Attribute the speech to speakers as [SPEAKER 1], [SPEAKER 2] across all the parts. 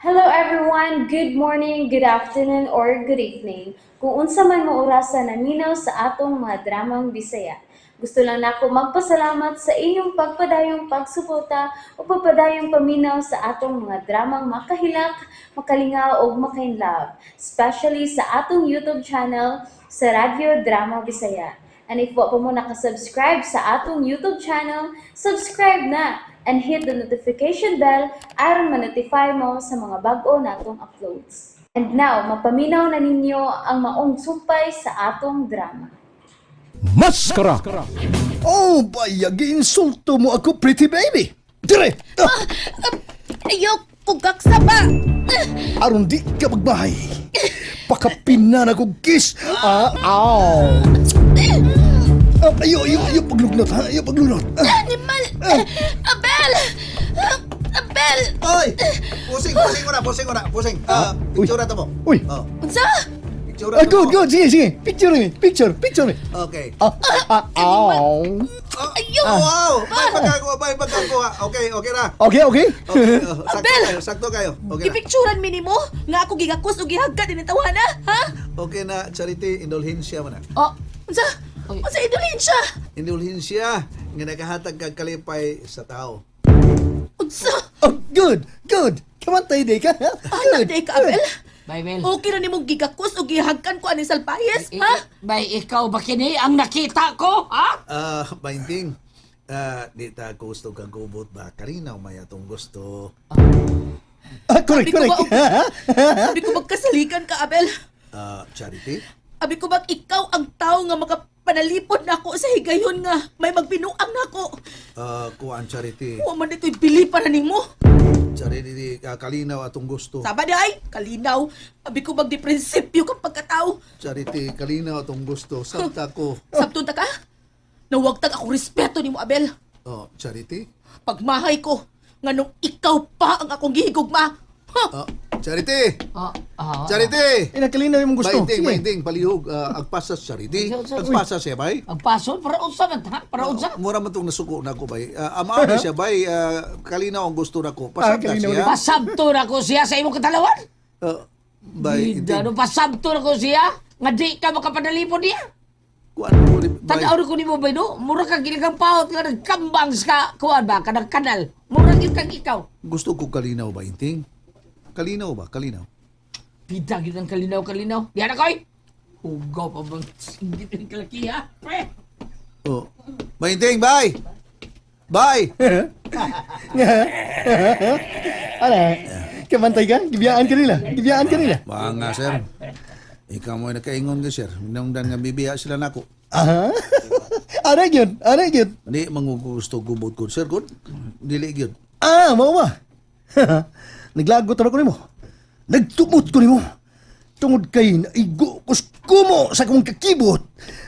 [SPEAKER 1] Hello everyone! Good morning, good afternoon, or good evening. Kung unsa man mo orasa naminaw sa atong mga dramang Bisaya. Gusto lang nako magpasalamat sa inyong pagpadayong pagsuporta o pagpadayong paminaw sa atong mga dramang makahilak, makalingaw ug makainlove, especially sa atong YouTube channel sa Radyo Drama Bisaya. And if wa pa mo nakasubscribe sa atong YouTube channel, subscribe na and hit the notification bell aron ma-notify mo sa mga bag-o natong uploads. And now, mapaminaw na ninyo ang maong sumpay sa atong drama.
[SPEAKER 2] Maskara! Oh, bayag, insulto mo ako, pretty baby! Dire! Ah,
[SPEAKER 3] Ayaw, kugak sa ba?
[SPEAKER 2] Aron di ka magbahay. Pakapinan ako kiss. Ah, aw. Ah, ayo, ayo, ayo, paglugnot, ha? Ayo, paglugnot. Ah,
[SPEAKER 3] Animal! Abel! Abel!
[SPEAKER 4] Oy! Pusing, pusing ko na, pusing ko na, pusing. Ah,
[SPEAKER 2] Uy.
[SPEAKER 4] picture to mo.
[SPEAKER 2] Uy.
[SPEAKER 4] Oh,
[SPEAKER 3] Unsa?
[SPEAKER 4] picture
[SPEAKER 2] Ah, good, good. Sige, sige. Picture me, picture, picture me.
[SPEAKER 4] Okay.
[SPEAKER 2] Ah, ah, aw.
[SPEAKER 4] Oh,
[SPEAKER 3] Ayaw!
[SPEAKER 4] Wow! May pagkakuha, may pagkakuha. Okay, okay na.
[SPEAKER 2] Okay, okay.
[SPEAKER 4] Okay, oh, sakto
[SPEAKER 3] Abel!
[SPEAKER 4] kayo, sakto kayo. Okay na.
[SPEAKER 3] Gipicturan mi nimo nga ako gigakos ug gihagkat ini tawana, ha?
[SPEAKER 4] Okay na, Charity, indulhensya mo na.
[SPEAKER 3] Oh, unsa? Unsa indulhensya?
[SPEAKER 4] Indulhensya nga nagahatag kag kalipay sa tao.
[SPEAKER 3] Unsa?
[SPEAKER 2] Oh, good, good. Kamantay di ka, ha?
[SPEAKER 3] Anak
[SPEAKER 2] Good,
[SPEAKER 3] di ka, Abel.
[SPEAKER 5] Bay, Mel.
[SPEAKER 3] Okay ra nimong gigakos ug gihagkan ko aning salbayes, ha?
[SPEAKER 5] Bay, ikaw ba kini ang nakita ko, ha?
[SPEAKER 4] Ah, binding. Ah, di ta gusto kag gubot ba? Kalinaw may atong gusto.
[SPEAKER 2] Ah, correct,
[SPEAKER 3] Sabi ko
[SPEAKER 2] correct.
[SPEAKER 3] ba, Abi ko magkasalikan ka, Abel.
[SPEAKER 4] Ah, Charity?
[SPEAKER 3] Abi ko bag ikaw ang tao nga makapanalipod nako sa higayon nga may magbinuang nako.
[SPEAKER 4] Ah, kuan Charity.
[SPEAKER 3] Wa man dito'y bili para nimo.
[SPEAKER 4] Charity, ah, kalinaw atong gusto.
[SPEAKER 3] Sama di ay, kalinaw. Abi ko bag di prinsipyo kang pagkatao.
[SPEAKER 4] Charity, kalinaw atong gusto. Sabta ko.
[SPEAKER 3] Sabton ta ka? Nawagtag ako respeto nimo, Abel.
[SPEAKER 4] Oh, Charity?
[SPEAKER 3] Pagmahay ko, nganong ikaw pa ang akong gihigugma. Ha?
[SPEAKER 4] Oh, Charity!
[SPEAKER 5] Oh, oh.
[SPEAKER 4] Charity!
[SPEAKER 2] Eh, nakalinaw yung gusto.
[SPEAKER 4] Bainting,
[SPEAKER 2] Sige.
[SPEAKER 4] bainting, palihog. Ah, agpasas Charity. Agpasas siya, bay.
[SPEAKER 5] Ang pason, para unsa man, ha? Para unsa?
[SPEAKER 4] Mura man itong nasuko na ko, bay. Ama na siya, bay. Ah, kalinaw ang gusto na ko.
[SPEAKER 2] Ah,
[SPEAKER 4] Pasag na
[SPEAKER 2] kalinaw
[SPEAKER 4] siya.
[SPEAKER 5] Pasabto na ko siya sa imong katalawan.
[SPEAKER 4] Ah, bay,
[SPEAKER 5] Bida,
[SPEAKER 4] inting.
[SPEAKER 5] no, pasabto na ko siya nga di ka makapanalipod niya.
[SPEAKER 4] Kuan mo, bay.
[SPEAKER 5] Tanaw ko nimo bay no, mura kang giligang pahot nga nagkambang sa kuan ba kanang kanal. Mura gyud kang ikaw.
[SPEAKER 4] Gusto ko kalinaw ba, inting? Kalinaw ba? Kalinaw.
[SPEAKER 5] Bida gyud ang kalinaw-kalinaw. Diha na koy. Hugaw pa bang singgit ang kalaki ha? Pre.
[SPEAKER 4] Oh. Bainting, bay! Bay!
[SPEAKER 2] Ala, kamantay ka? Gibiyaan ka nila. Gibiyaan ka nila.
[SPEAKER 4] Baka nga, sir. Ikaw mo ay nakaingon ka, sir. Minungdan nga bibiya sila nako.
[SPEAKER 2] Aha. Ana yun, ana yun.
[SPEAKER 4] Hindi, mangugusto gubot ko, sir. Good. Dili gyud.
[SPEAKER 2] Ah, mao ba? Naglagot na ko nimo. Nagtumot ko nimo. Tungod kay naigo ko kumo sa akong kakibot.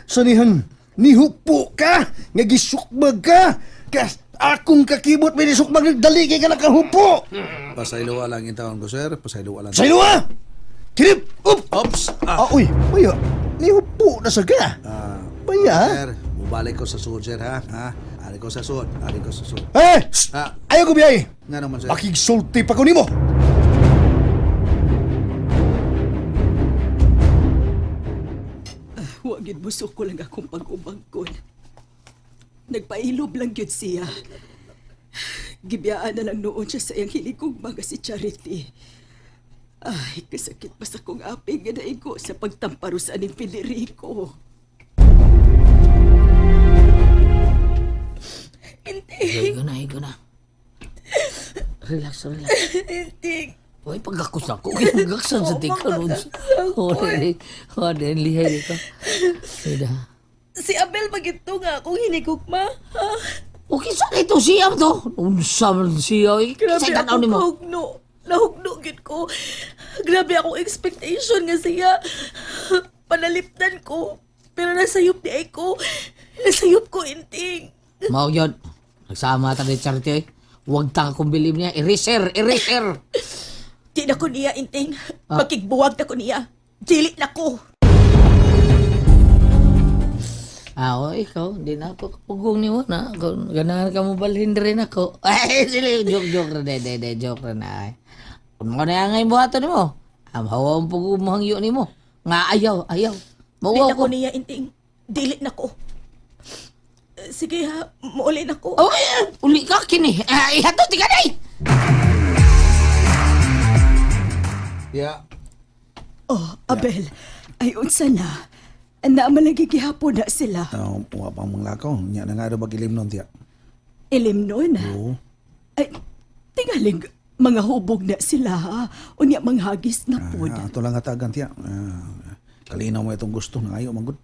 [SPEAKER 2] Sa nihan, nihupo ka, nga gisukbag ka. Kas akong kakibot may nisukbag nagdali kay ka nakahupo.
[SPEAKER 4] Pasaylo lang yung taon ko, sir. Pasaylo lang.
[SPEAKER 2] Sa iluwa! Kirip! Up!
[SPEAKER 4] Ops! Ah,
[SPEAKER 2] Ah, uy, baya. Nihupo na sa ka.
[SPEAKER 4] Ah,
[SPEAKER 2] Baya.
[SPEAKER 4] Sir, mubalik ko sa suod, sir, ha? Ha? Ari ko sa suod. Ari ko sa suod.
[SPEAKER 2] Eh! Shh!
[SPEAKER 4] Ah.
[SPEAKER 2] Ayaw ko biyay!
[SPEAKER 4] Nga naman, sir.
[SPEAKER 2] Makigsulti pa ko nimo!
[SPEAKER 6] Wa gyud musuko lang akong pag-umangkon. Nagpailob lang gyud siya. Gibiyaan na lang noon siya sa iyang hiligog mga si Charity. Ay, kasakit pa sa kong aping nga naigo sa pagtamparo sa aning Federico.
[SPEAKER 3] Hindi,
[SPEAKER 5] Higo na, higo na. Relax, relax.
[SPEAKER 3] hindi.
[SPEAKER 5] Uy, pagkakos ako, kinagaksan sa tika nun. Ore, ore, lihay ka. Sida.
[SPEAKER 3] Si Abel magito nga akong hinigugma. Ha?
[SPEAKER 5] Okay, sa ito siya to. Unsa man siya. eh.
[SPEAKER 3] Grabe
[SPEAKER 5] Sa tanaw
[SPEAKER 3] akong
[SPEAKER 5] nimo.
[SPEAKER 3] kahugno. Nahugno gyud ko. Grabe akong expectation nga siya. Panalipdan ko. Pero nasayop di ay ko. Nasayop ko, inting.
[SPEAKER 5] Mao yun. Nagsama ta ni Charity. Eh. Huwag ta akong bilib niya. Eraser, eraser.
[SPEAKER 3] Di na ko niya, inting. Makigbuwag na ko niya. Dili na ko.
[SPEAKER 5] Ah, oh, ikaw, di na ako kapugong ni mo na. Kung ganahan ka mo balhin rin ako. Ay, sila, joke, joke ra, de, de, de, joke ra na. Ay. Kung mo na angay buhaton nimo, amhaw ang pagumuhangyo nimo. Nga ayaw, ayaw.
[SPEAKER 3] Dili
[SPEAKER 5] Mauwaw
[SPEAKER 3] na
[SPEAKER 5] ko.
[SPEAKER 3] ko niya, Inting. Dili na ko. Sige ha, muuli na ko.
[SPEAKER 5] Oh, eh, uli ka kini. Ah, ihatod ti kanay.
[SPEAKER 4] Ya.
[SPEAKER 6] Oh, Abel, ay unsa na. Naamalagi gihapon na sila.
[SPEAKER 4] Wa pa mong lakaw. Nya na nga daw mag-ilim nun tiya.
[SPEAKER 6] Ilim nun.
[SPEAKER 4] Oo.
[SPEAKER 6] Ay, tingaling mga hubog na sila ha. Unya manghagis na pod.
[SPEAKER 4] Ah, ato lang hatagan tiya. Ah, kalinaw mo itong gusto na ayo magud.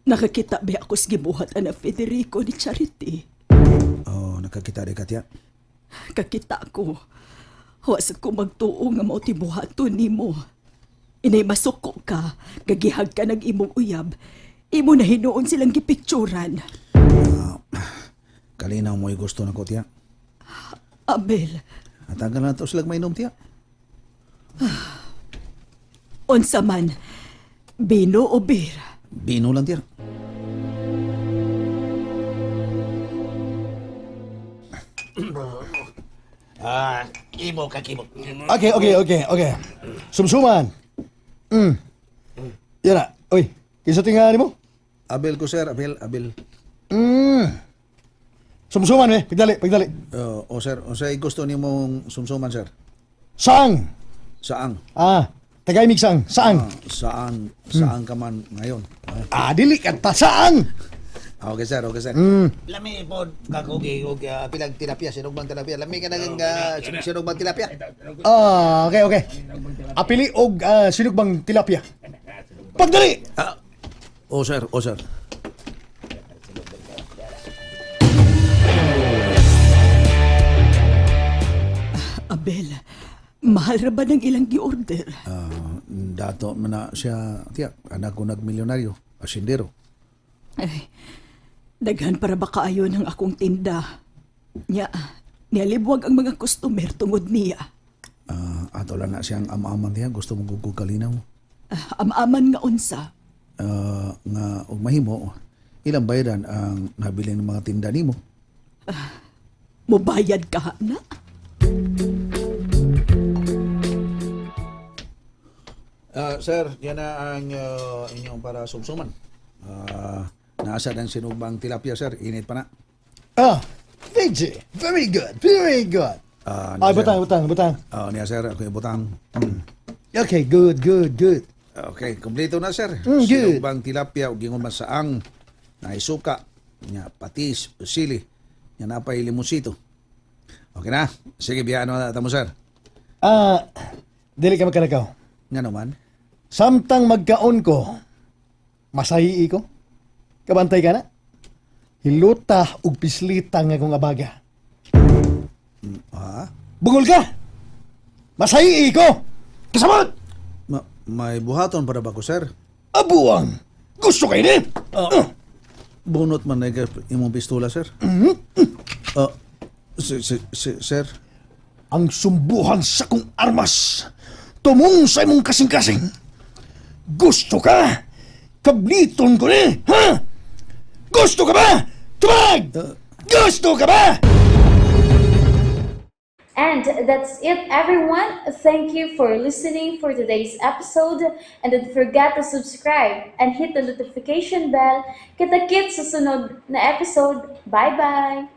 [SPEAKER 6] Nakakita ba ako sa gibuhat ana Federico ni Charity?
[SPEAKER 4] Oh, nakakita di ka tiya.
[SPEAKER 6] Kakita ko. Wa sad ko magtuo nga mao tibuhaton nimo. Inay masuko ka, gagihag ka nag imong uyab. Imo na hinuon silang gipicturan.
[SPEAKER 4] Kalinaw mo yung gusto na ko tiya.
[SPEAKER 6] Abel,
[SPEAKER 4] Hatagan lang to sila mainom tiya.
[SPEAKER 6] unsa man, bino o beer?
[SPEAKER 4] Bino lang tiya.
[SPEAKER 7] Ah, imo ka kimo.
[SPEAKER 2] Okay. Sumsuman. Yan na. Uy, kinsa tingali mo?
[SPEAKER 4] Abel ko sir, Abel, Abel.
[SPEAKER 2] Sumsuman eh. Pagdali, pagdali.
[SPEAKER 4] Oh, sir, unsay gusto nimong sumsuman sir?
[SPEAKER 2] Saang?
[SPEAKER 4] Saang?
[SPEAKER 2] Ah, tagaimig saang. Saang?
[SPEAKER 4] Ah, saang, saang ka man ngayon?
[SPEAKER 2] Ah, dili ka ta. Saang?
[SPEAKER 4] Ah, okay sir, okay sir. Lami po kakugi og pilag tilapia, sinugbang tilapia. Lami ka naging sinugbang tilapia.
[SPEAKER 2] Ah, okay. Apili og sinugbang tilapia. Pagdali!
[SPEAKER 4] Ah. Oh sir, oh sir.
[SPEAKER 6] Abel, mahal ra ba ng ilang gi-order?
[SPEAKER 4] Ah, dato man na siya tiya, anak ko nagmilyonaryo, asindero.
[SPEAKER 6] Ay, daghan para ba kaayo ng akong tinda? Nya, nialibwag ang mga customer tungod niya.
[SPEAKER 4] Ah, ato lang na siyang ama-aman tiya, gusto mo gugug kalinaw.
[SPEAKER 6] Ah, Am-aman nga unsa.
[SPEAKER 4] Ah, nga og mahimo, ilang bayaran ang nabili ng mga tinda nimo?
[SPEAKER 6] Mubayad ka na?
[SPEAKER 4] Ah, sir, yan na ang inyong para sumsuman. Ah, naasa ng sinugbang tilapia, sir. Init pa na.
[SPEAKER 2] Ah, Fiji. Very good, very good.
[SPEAKER 4] Ah,
[SPEAKER 2] Ay,
[SPEAKER 4] niya, sir.
[SPEAKER 2] butang, butang, butang.
[SPEAKER 4] Ah, niya, sir. Ako yung butang. Mm.
[SPEAKER 2] Okay, good, good, good.
[SPEAKER 4] Okay, kompleto na, sir.
[SPEAKER 2] Mm, good.
[SPEAKER 4] Sinugbang tilapia, ug gingon masaang, naisuka, nya patis, sili, nya napay limonsito. Okay na? Sige, biyaan na mo, sir.
[SPEAKER 2] Ah, dili ka magkalakaw.
[SPEAKER 4] Nga naman.
[SPEAKER 2] Samtang magkaon ko, masahi ko. Kabantay ka na. Hiluta ug pislita nga akong abaga.
[SPEAKER 4] Ha?
[SPEAKER 2] Bungol ka! Masahi ko! Kasamot!
[SPEAKER 4] May buhaton para ba ko, sir?
[SPEAKER 2] Abuang! Gusto kayo ni?
[SPEAKER 4] Ah. Bunot man na imong pistola, sir. Ah, sir.
[SPEAKER 2] Ang sumbuhan sa kong armas. Tumong sa imong kasing-kasing. Gusto ka? Kabliton ko ni, ha? Gusto ka ba? Tumag! Gusto ka ba?
[SPEAKER 1] And that's it, everyone. Thank you for listening for today's episode. And don't forget to subscribe and hit the notification bell. Kita-kits sa sunod na episode. Bye-bye!